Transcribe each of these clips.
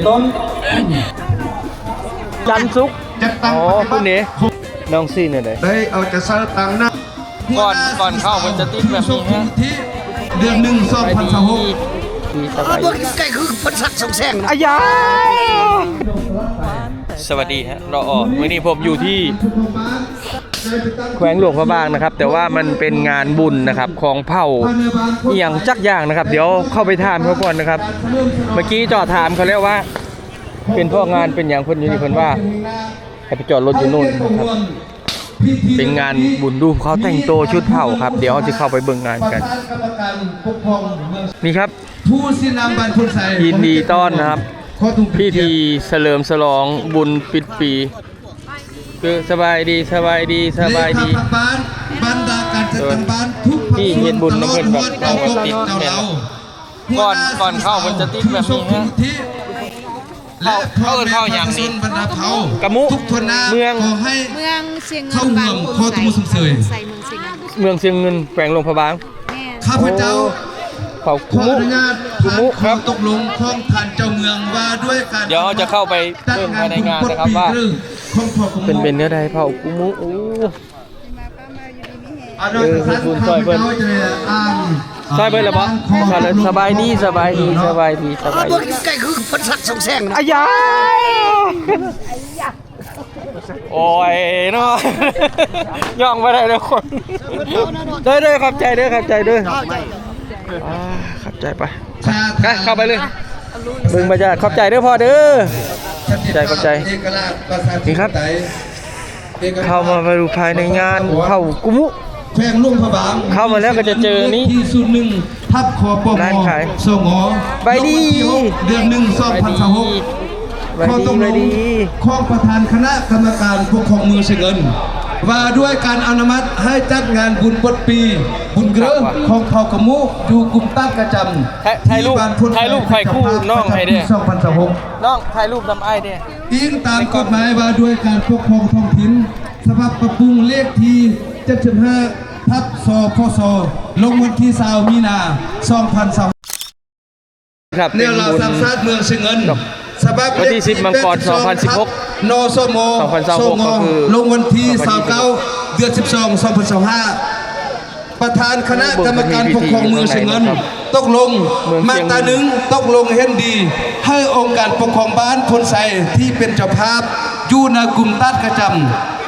ຕົ້ນ ຈັນສຸກ ຈັດຕັ້ງ ອໍ ປະຕິບັດ ພຸ້ນເດ້ ນ້ອງຊີ້ແນວໃດ? ໄດ້ເອົາໃຈໃສ່ຕາມໜ້າ ກ່ອນ ກ່ອນເຂົ້າເພິ່ນຈະຕິດແບບນີ້ແຮະ ເດືອນໜຶ່ງ ສອງພັນຊາວຫົກ ສະບາຍດີ ໃກ້ຄືເພິ່ນສັກສອງແສງນະ ອາຢາ ສະຫວັດດີຮະ ລໍອໍ ມື້ນີ້ພົບຢູ່ທີ່ ແຂວງຫຼວງພະບາງນະຄັບ ແຕ່ວ່າມັນເປັນງານບຸນນະຄັບ ຂອງເຜົ່າອີ່ຫຍັງຈັກຢ່າງນະຄັບ ດຽວເຂົ້າໄປຖາມເຂົາກ່ອນນະຄັບ ເມື່ອກີ້ຈອດຖາມເຂົາແລ້ວວ່າ ເປັນເພາະງານເປັນຫຍັງເພິ່ນຢູ່ນີ້ ເພິ່ນວ່າໃຫ້ໄປຈອດລົດຢູ່ໂນ່ນນະຄັບ ເປັນງານບຸນດູ່ເຂົາແຕ່ງໂຕຊຸດເຜົ່າຄັບ ດຽວເຮົາຊິເຂົ້າໄປເບິ່ງງານກັນ ນີ້ຄັບ ຜູ້ຊີ້ນຳບ້ານໂພນໄຊ ຍິນດີຕ້ອນຮັບພິທີສະເຫຼີມສະຫຼອງບຸນປິດປີ ຄື ສະບາຍດີ ສະບາຍດີ ສະບາຍດີ ເອີ ທີ່ເຮັດບຸນນຳເພິ່ນແບບເຂົາກໍຕິດແມ່ນ ກ່ອນ ກ່ອນເຂົ້າເພິ່ນຈະຕິດແບບນີ້ຮະ ເຂົາ ເຂົາເອີ້ນເຜົ່າຫຍັງນີ້ ກະມຸ ເມືອງ ເມືອງຊຽງເງິນ ບ້ານໂພນໄຊ ເມືອງຊຽງເງິນ ແຂວງຫຼວງພະບາງ ແມ່ນ ຂ້າພະເຈົ້າ ໂອ້ ເຜົ່າກຸມຸ ກຸມຸຄັບ ຂໍ້ຕົກລົງຂອງທ່ານເຈົ້າເມືອງວ່າດ້ວຍການ ດຽວເຮົາຈະເຂົ້າໄປເບິ່ງພາຍໃນງານນະຄັບວ່າ ເພິ່ນເປັນແນວໃດ ເຜົ່າກຸມຸ ໂອ້ ເອີ ເຮັດບຸນຊ່ອຍເພິ່ນ ຊ່ອຍເພິ່ນລະບໍ? ຊ່ອຍເພິ່ນ ສະບາຍດີ ສະບາຍດີ ສະບາຍດີ ສະບາຍດີ ໃກ້ຄືເພິ່ນສັກສອງແສງນະ ອາຢາ ໂອ້ຍເນາະ ຍ່ອງບໍ່ໄດ້ເດີຄົນ ເດີໆ ຂອບໃຈເດີ ຂອບໃຈເດີ ອ່າ ຂອບໃຈ ໄປ ໄປ ເຂົ້າໄປເລີຍ ເບິ່ງບັນຍາກາດ ຂອບໃຈເດີພໍ່ເດີ ຂອບໃຈ ຂອບໃຈ ນີ້ຄັບ ເຂົ້າມາ ມາດູພາຍໃນງານເຜົ່າກຸມຸ ແຂວງຫຼວງພະບາງ ເຂົ້າມາແລ້ວກໍຈະເຈີນີ້ ທີ່ສູນໜຶ່ງ ທັບ ຄປມ ສງ ສະບາຍດີ ເດືອນໜຶ່ງ ສອງພັນຊາວຫົກ ສະບາຍດີ ຂໍ້ຕົກລົງຂອງປະທານຄະນະກຳມະການປົກຄອງເມືອງຊຽງເງິນ ວ່າດ້ວຍການອະນຸມັດໃຫ້ຈັດງານບຸນປົດປີ ບຸນເກີຂອງເຜົ່າກະມຸ ຢູ່ກຸ່ມຕາດກະຈຳ ຖ່າຍ ຖ່າຍຮູບ ຖ່າຍຮູບຂ້ອຍຄູ່ນ້ອງໃຫ້ແດ່ ສອງພັນຊາວຫົກ ນ້ອງຖ່າຍຮູບນຳອ້າຍແດ່ ອີງຕາມກົດໝາຍວ່າດ້ວຍການປົກຄອງທ້ອງຖິ່ນ ສະບັບປັບປຸງເລກທີເຈັດສິບຫ້າ ທັບ ສພສ ລົງວັນທີຊາວ ມີນາ ສອງພັນຊາວ ແນວລາວສ້າງຊາດເມືອງຊຽງເງິນ ສະບັບເລກທີ ວັນທີສິບ ມັງກອນ ສອງພັນສິບຫົກ ນສມ ສອງພັນຊາວຫົກ ສງ ກໍຄື ລົງວັນທີຊາວເກົ້າ ເດືອນສິບສອງ ສອງພັນຊາວຫ້າ ປະທານຄະນະກຳມະການປົກຄອງເມືອງຊຽງເງິນ ຕົກລົງ ມາດຕາໜຶ່ງ ຕົກລົງເຫັນດີ ໃຫ້ອົງການປົກຄອງບ້ານໂພນໄຊ ທີ່ເປັນເຈົ້າພາບ ຢູ່ໃນກຸ່ມຕາດກະຈຳ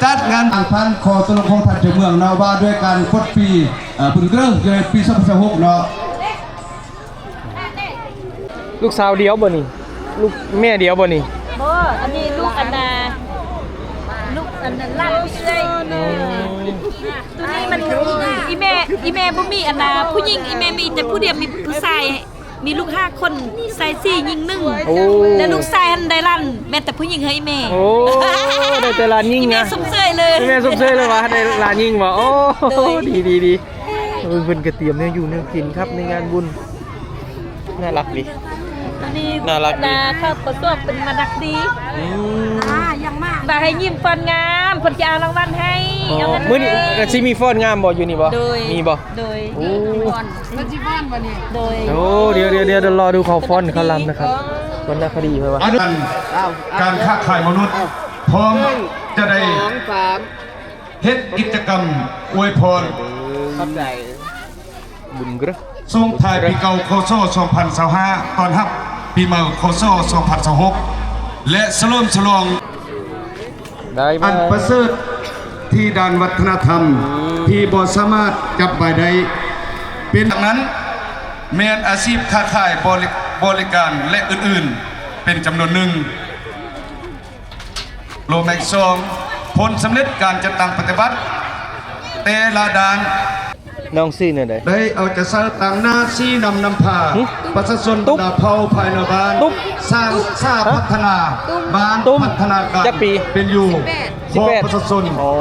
ຈັດງານ ຕາມຂັ້ນຂໍ້ຕົກລົງຂອງທ່ານເຈົ້າເມືອງເນາະ ວ່າດ້ວຍການປົດປີ ເອີ ບຸນເກີຢູ່ໃນປີສອງພັນຊາວຫົກເນາະ. ລູກສາວດຽວບໍ່ນີ້? ລູກແມ່ດຽວບໍ່ນີ້? ບໍ່ ອັນນີ້ລູກອັນນ່າ ລູກອັນນັ້ນ ຫຼານເອື້ອຍ ໂອ້ຍ ໂຕນີ້ມັນ ອີ່ແມ່ ອີ່ແມ່ບໍ່ມີອັນນ່າ ຜູ້ຍິງ ອີ່ແມ່ມີແຕ່ຜູ້ດຽວ ມີຜູ້ຊາຍ ມີລູກຫ້າຄົນ ຊາຍສີ່ ຍິງໜຶ່ງ ໂອ້ ແລະ ລູກຊາຍຫັ້ນໄດ້ຫຼານ ແມ່ນແຕ່ຜູ້ຍິງເຮີ ອີ່ແມ່ ໂອ້ ໄດ້ແຕ່ຫຼານຍິງນະ ອີ່ແມ່ຊົມເຊີຍເລີຍ ອີ່ແມ່ຊົມເຊີຍເລີຍວ່າໄດ້ຫຼານຍິງບໍ່? ໂອ້ ໂດຍ ດີໆໆ ເອີ ເພິ່ນກໍຕຽມແນວຢູ່ແນວກິນຄັບ ໃນງານບຸນ ໜ້າລັກດີ ອັນນີ້ ໜ້າລັກດີ ເຂົາປະສວກເປັນມານັກດີ ອືມ ບາກໃຫ້ຍິ້ມຟ້ອນງາມ ເພິ່ນຈະເອົາລາງວັນໃຫ້ ອໍ ເອົາເງິນໃຫ້ ມື້ນີ້ກໍຊິມີຟ້ອນງາມບໍ່ ຢູ່ນີ້ບໍ່? ໂດຍ ມີບໍ່? ໂດຍ ໂອ້ ເພິ່ນຊິຟ້ອນບໍ່ນີ້? ໂດຍ ໂອ້ ດຽວໆໆ ດຽວລໍດູເຂົາຟ້ອນເຂົາລຳນະຄັບ ວັນນະຄະດີເພິ່ນວ່າ ອັນນັ້ນ ການຄ້າຂາຍມະນຸດ ພ້ອມຈະໄດ້ ສອງ ສາມ ເຮັດກິດຈະກຳອວຍພອນ ຂອບໃຈ ບຸນເກີ ສົ່ງທ້າຍປີເກົ່າ ຄສ ສອງພັນຊາວຫ້າ ຕ້ອນຮັບປີໃໝ່ ຄສ ສອງພັນຊາວຫົກ ແລະ ສະເຫຼີມສະຫຼອງ ໄດ້ມາ ອັນປະເສີດທີ່ດ້ານວັດທະນະທຳ ອືມ ທີ່ບໍ່ສາມາດຈັບບາຍໄດ້ ເປັນດັ່ງນັ້ນ ແມ່ນອາຊີບຄ້າຂາຍ ບໍລິ ບໍລິການ ແລະ ອື່ນໆ ເປັນຈຳນວນໜຶ່ງ. ໂລແມັກສອງ ຜົນສຳເລັດການຈັດຕັ້ງປະຕິບັດແຕ່ລະດ້ານ ນ້ອງຊີ້ແນວໃດ? ໄດ້ເອົາໃຈໃສ່ຕາງໜ້າຊີ້ນຳນຳພາ ຫຶ? ປະຊາຊົນ ຕຸບ ບັນດາເຜົ່າພາຍໃນບ້ານ ຕຸບ ສ້າງສາ ຫະ? ພັດທະນາບ້ານ ຕຸ້ມ ພັດທະນາການ ຈັກປີ? ເປັນຢູ່ ສິບແປດ ຂອງປະຊາຊົນ ອໍ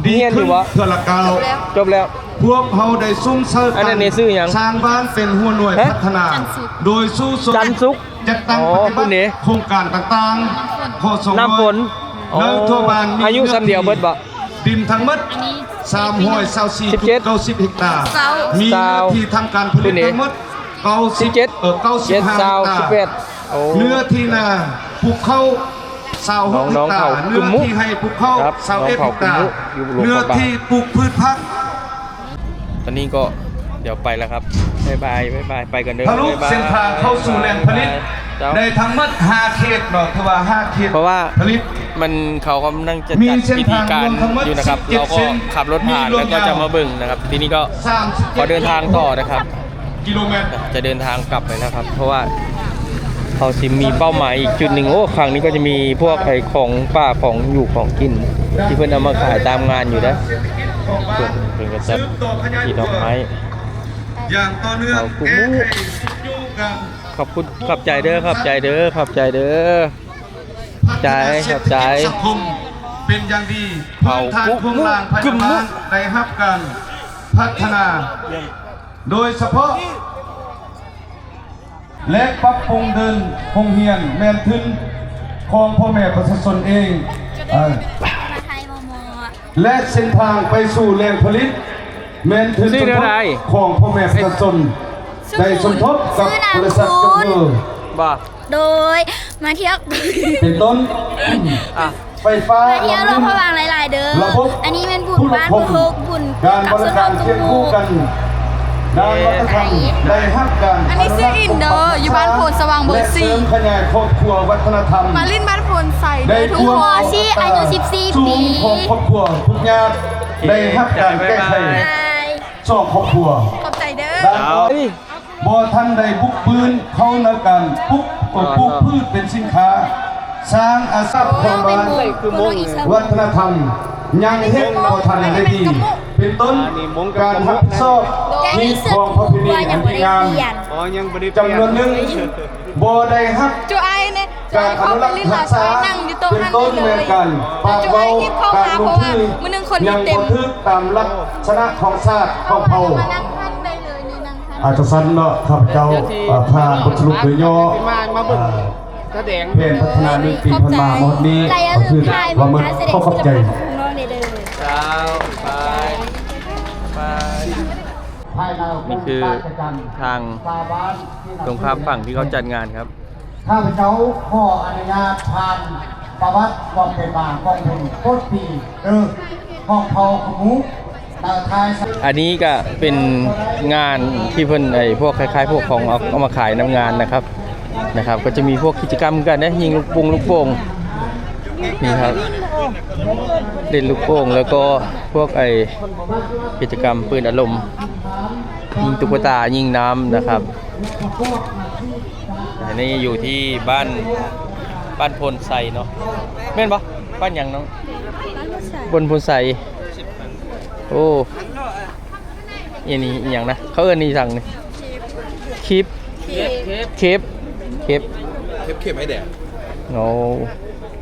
ດີຂຶ້ນເທື່ອລະກ້າວ ຈົບແລ້ວ ຈົບແລ້ວ ພວກເຮົາໄດ້ສຸມໃສ່ ອັນນັ້ນນີ້ຊື່ຫຍັງ? ສ້າງບ້ານເປັນຫົວໜ່ວຍ ຫະ? ພັດທະນາ ຈັນສຸກ ໂດຍສູ້ຊົນ ຈັນສຸກ ຈັດຕັ້ງ ອໍ ປະຕິບັດ ພຸ້ນເດ້ ໂຄງການຕ່າງໆ ຂໍສອງຮ້ອຍ ນ້ຳຝົນ ໃນທົ່ວບ້ານ ອາຍຸສ່ຳດຽວເບິດບໍ່? ດິນທັງໝົດ ສາມຮ້ອຍຊາວສີ່ຈຸດເກົ້າສິບເຮັກຕາ ມີເນື້ອທີ່ທຳການຜະລິດທັງໝົດ ເກົ້າສິບ ເອີ ເກົ້າສິບຫ້າເຮັກຕາ ສິບແປດ ໂອ້ ເນື້ອທີ່ນາປູກເຂົ້າຊາວຫົກເຮັກຕາ, ເນື້ອທີ່ໄຮ່ປູກເຂົ້າຊາວເອັດເຮັກຕາ, ເນື້ອທີ່ປູກພືດຜັກ. ຕອນນີ້ກໍດຽວໄປແລ້ວຄັບ. ບາຍບາຍ ບາຍບາຍ ໄປກ່ອນເດີ. ທະລຸເສັ້ນທາງເຂົ້າສູ່ແຫຼ່ງຜະລິດໄດ້ທັງໝົດຫ້າເຂດເນາະ, ຖືວ່າຫ້າເຂດ ເພາະວ່າມັນ ເຂົາກຳລັງຈະຈັດພິທີການຢູ່ນະຄັບ. ເຮົາກໍຂັບລົດຜ່ານແລ້ວກໍຈະມາເບິ່ງນະຄັບ. ທີນີ້ກໍຂໍເດີນທາງຕໍ່ນະຄັບ. ກິໂລແມັດ ຈະເດີນທາງກັບໄປແລ້ວຄັບ ເພາະວ່າເຮົາຊິມີເປົ້າໝາຍອີກຈຸດໜຶ່ງ. ໂອ້ ຄັ້ງນີ້ກໍຈະມີພວກໄອ້ຂອງປ່າ ຂອງຢູ່ຂອງກິນ ທີ່ເພິ່ນເອົາມາຂາຍຕາມງານຢູ່ເດ້. ເພິ່ນ ເພິ່ນກໍຈັດທີ່ດອກໄມ້ຢ່າງຕໍ່ເນື່ອງ. ຂອບຄຸນ ຂອບໃຈເດີ ຂອບໃຈເດີ ຂອບໃຈເດີ. ໃຈ ຂອບໃຈ. ສັງຄົມເປັນຢ່າງດີ, ພື້ນຖານໂຄງລ່າງພະຍາບານໄດ້ຮັບການພັດທະນາ ໂດຍສະເພາະ ແລະ ປັບປຸງເດີ່ນໂຮງຮຽນແມ່ນທຶນຂອງພໍ່ແມ່ປະຊາຊົນເອງ, ເອີ ແລະ ເສັ້ນທາງໄປສູ່ແຫຼ່ງຜະລິດແມ່ນທຶນສົມທົບຂອງພໍ່ແມ່ປະຊາຊົນ ໄດ້ສົມທົບກັບບໍລິສັດຈົງເຮີ ບໍ່? ໂດຍມາທ່ຽວ ເປັນຕົ້ນ ອ່ະ ໄຟຟ້າ ມາທ່ຽວຫຼວງພະບາງຫຼາຍໆເດີ. ອັນນີ້ແມ່ນບຸນບ້ານບຸນໂຮກ ບຸນກັບຊົນເຜົ່າຕຸງໝູ່. ການບໍລິການຄຽງຄູ່ກັນ ດ້ານວັດທະນະທຳ ໄດ້ຮັບການ ອັນນີ້ຊື່ອິນເດີ ຢູ່ບ້ານໂພນສະຫວ່າງເບີສີ່ ເສີມຂະຫຍາຍຄອບຄົວວັດທະນະທຳ ມາຫຼິ້ນບ້ານໂພນໃສເດີ ທຸກຄົນ. ອາຍຸສິບສີ່ປີ ຂອງຄອບຄົວທຸກຍາກໄດ້ຮັບການແກ້ໄຂ ສອງຄອບຄົວ. ຂອບໃຈເດີ. ບໍ່ທັນໄດ້ບຸກບືນເຂົ້າໃນການປູກ ປູກພືດເປັນສິນຄ້າ, ສ້າງອາຊີບ ໂອ້ ເປັນວົງ ວົງອີກ ວັດທະນະທຳຍັງເຮັດບໍ່ທັນໄດ້ດີ, ເປັນຕົ້ນ ການຮັບຜິດຊອບຮີດຄອງປະເພນີອັນດີງາມ ອໍ ຍັງບໍ່ໄດ້ປ່ຽນ ຈຳນວນໜຶ່ງ ບໍ່ໄດ້ຮັບ ການອະນຸລັກຮັກສາ ເປັນຕົ້ນແມ່ນການປາກເວົ້າ ການລົງທຶນຍັງບໍ່ຖືກຕາມລັກສະນະຂອງຊາດຂອງເຜົ່າ. ອາ ຈັ່ງຊັ້ນເນາະ ຂ້າພະເຈົ້າ ເອີ ຜ່ານບົດສະຫຼຸບໂດຍຫຍໍ້ ມາ ມາເບິ່ງ ເອີ ສະແດງ ແຜນພັດທະນາໜຶ່ງປີຜ່ານມາຮອດນີ້ ກໍຄືວ່າເໝິດ. ຂໍຂອບໃຈ. ເຈົ້າ ໄປ ໄປ. ນີ້ຄືທາງຕົງຂ້າມຝັ່ງທີ່ເຂົາຈັດງານຄັບ. ຂ້າພະເຈົ້າຂໍອະນຸຍາດຜ່ານປະຫວັດຄວາມເປັນມາຂອງບຸນໂຄດປີເດີ ຂອງເຜົ່າຂະມຸ ອັນນີ້ກະເປັນງານທີ່ເພິ່ນ ໄອ້ພວກຄ້າຍໆ ພວກຂອງເອົາ ເອົາມາຂາຍນຳງານນະຄັບ ນະຄັບ. ກໍຈະມີພວກກິດຈະກຳຄືກັນເດ້ ຍິງລູກປຸງລູກໂປ່ງ ນີ້ຄັບ ເຫຼັ້ນລູກໂປ່ງ ແລ້ວກໍພວກໄອ້ກິດຈະກຳປືນອາລົມ ຍິງຕຸກກະຕາ ຍິງນ້ຳນະຄັບ. ອັນນີ້ຢູ່ທີ່ບ້ານ ບ້ານໂພນໄຊເນາະ ແມ່ນບໍ່? ບ້ານຫຍັງນ້ອງ? ບ້ານໂພນໄຊ. ໂອ້ ອັນນີ້ອີ່ຫຍັງນະ? ເຂົາເອີ້ນອີ່ຫຍັງນີ້? ເຄບ ເຄບ ເຄບ ເຄບ ເຄບ ໄມ້ແດງ. ໂອ້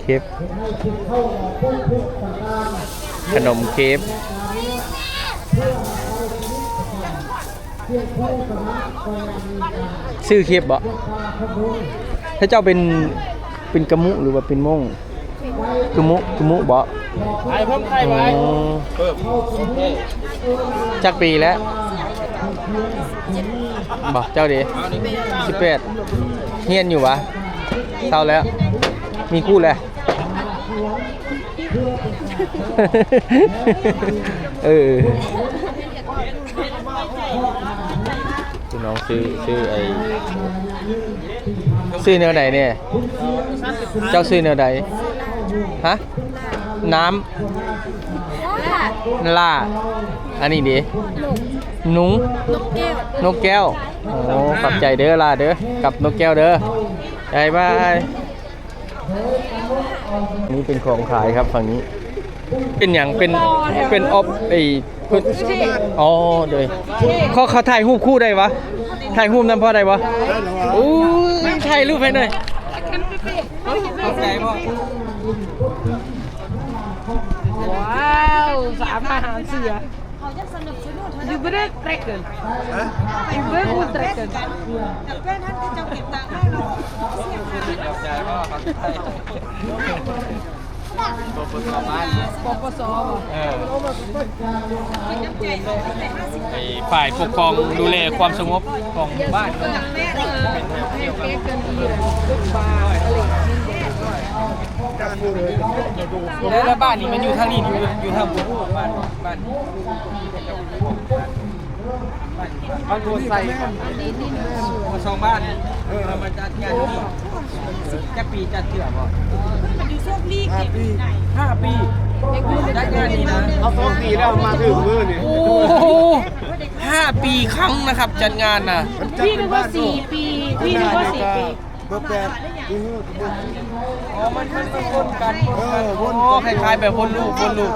ເຄບ ຂະໜົມເຄບ. ຊື່ເຄບບໍ່? ຖ້າເຈົ້າເປັນ ເປັນກະມຸ ຫຼືວ່າເປັນໂມ່ງ? ກະມຸ ກະມຸບໍ່? ໄອ້ເພີ່ມໄຂ່ໄວ້. ອໍ ຈັກປີແລ້ວ? ບໍ່ ເຈົ້າເດ? ສິບແປດ. ຮຽນຢູ່ຫວາ? ເຊົາແລ້ວ ມີຄູ່ແລ້ວ. ເອີ ພີ່ນ້ອງ ຊື່ ຊື່ໄອ້ ຊື່ແນວໃດແດ່? ເຈົ້າຊື່ແນວໃດ? ຮະ? ນ້ຳ ຫຼ້າ. ອັນນີ້ເດ? ໜູ ນົກແກ້ວ. ໂອ້ ຂອບໃຈເດີຫຼ້າເດີ ກັບນົກແກ້ວເດີ. ບາຍບາຍ. ນີ້ເປັນຂອງຂາຍຄັບຝັ່ງນີ້. ເປັນຫຍັງ? ເປັນ ເປັນອອບ ໄອ້ ອໍ ໂດຍ. ຂໍ ຂໍຖ່າຍຮູບຄູ່ໄດ້ຫວາ? ຖ່າຍຮູບນຳພໍ່ໄດ້ບໍ່? ໂອ້ຍ ຖ່າຍຮູບໃຫ້ໜ່ອຍ. ວ້າວ ສາມອາຫານເສືອ. Jú bere trekken. Jú bere trekken. ປປສ ບໍ່? ເອີ ໄອ້ຝ່າຍປົກຄອງດູແລຄວາມສະຫງົບຂອງໝູ່ບ້ານ. ແລ້ວ ແລ້ວບ້ານນີ້ມັນຢູ່ທາງນີ້ ຢູ່ ຢູ່ທາງພຸ້ນ ບ້ານ ບ້ານ ບ້ານໂພນໄຊ ສອງບ້ານ ເອີ ເອົາມາຈັດງານຢູ່ນີ້ ຈັກປີຈັດເທື່ອບໍ່? ຫ້າປີ ຫ້າປີ ຈັດງານນີ້ນະ ເຮົາສອງປີແລ້ວມາເຖິງມື້ນີ້ ໂອ້ ຫ້າປີຄັ້ງນະຄັບ ຈັດງານນະ ປີໜຶ່ງກໍສີ່ປີ ປີໜຶ່ງກໍສີ່ປີ ເບີແປດ ໂອ້ ມັນ ມັນ ມັນວົນກັນ ວົນກັນ ເອີ ວົນກັນ ໂອ້ ຄ້າຍໆແບບວົນລູບ ວົນລູບ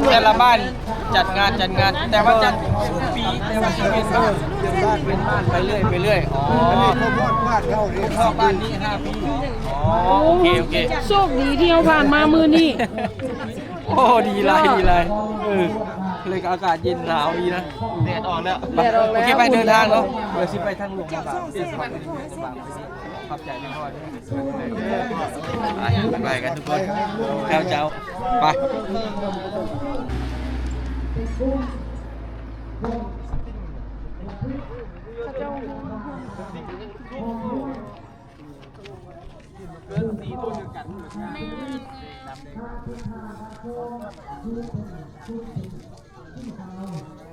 ແຕ່ລະບ້ານຈັດງານ ຈັດງານ ແຕ່ວ່າຈັດທຸກປີ ແຕ່ວ່າຊິເປັນບ້ານ ເປັນບ້ານໄປເລື້ອຍ ໄປເລື້ອຍ ອໍ ອັນນີ້ຄົບຮອບບ້ານເຮົານີ້ ຄົບຮອບບ້ານນີ້ຫ້າປີ ອໍ ໂອເຄ ໂອເຄ ໂຊກດີທີ່ເຮົາຜ່ານມາມື້ນີ້ ໂອ້ ດີຫຼາຍ ດີຫຼາຍ ເອີ ເລີຍກໍອາກາດເຢັນໜາວດີນະ ແດດອອກແລ້ວ ແດດອອກແລ້ວ ໂອເຄ ໄປເດີນທາງເນາະ ດຽວຊິໄປທາງຫຼວງພະບາງ ຂອບໃຈນະ ໄປ ໄປກັນທຸກຄົນ ເຈົ້າ ເຈົ້າ ໄປ. ແມ່ນ.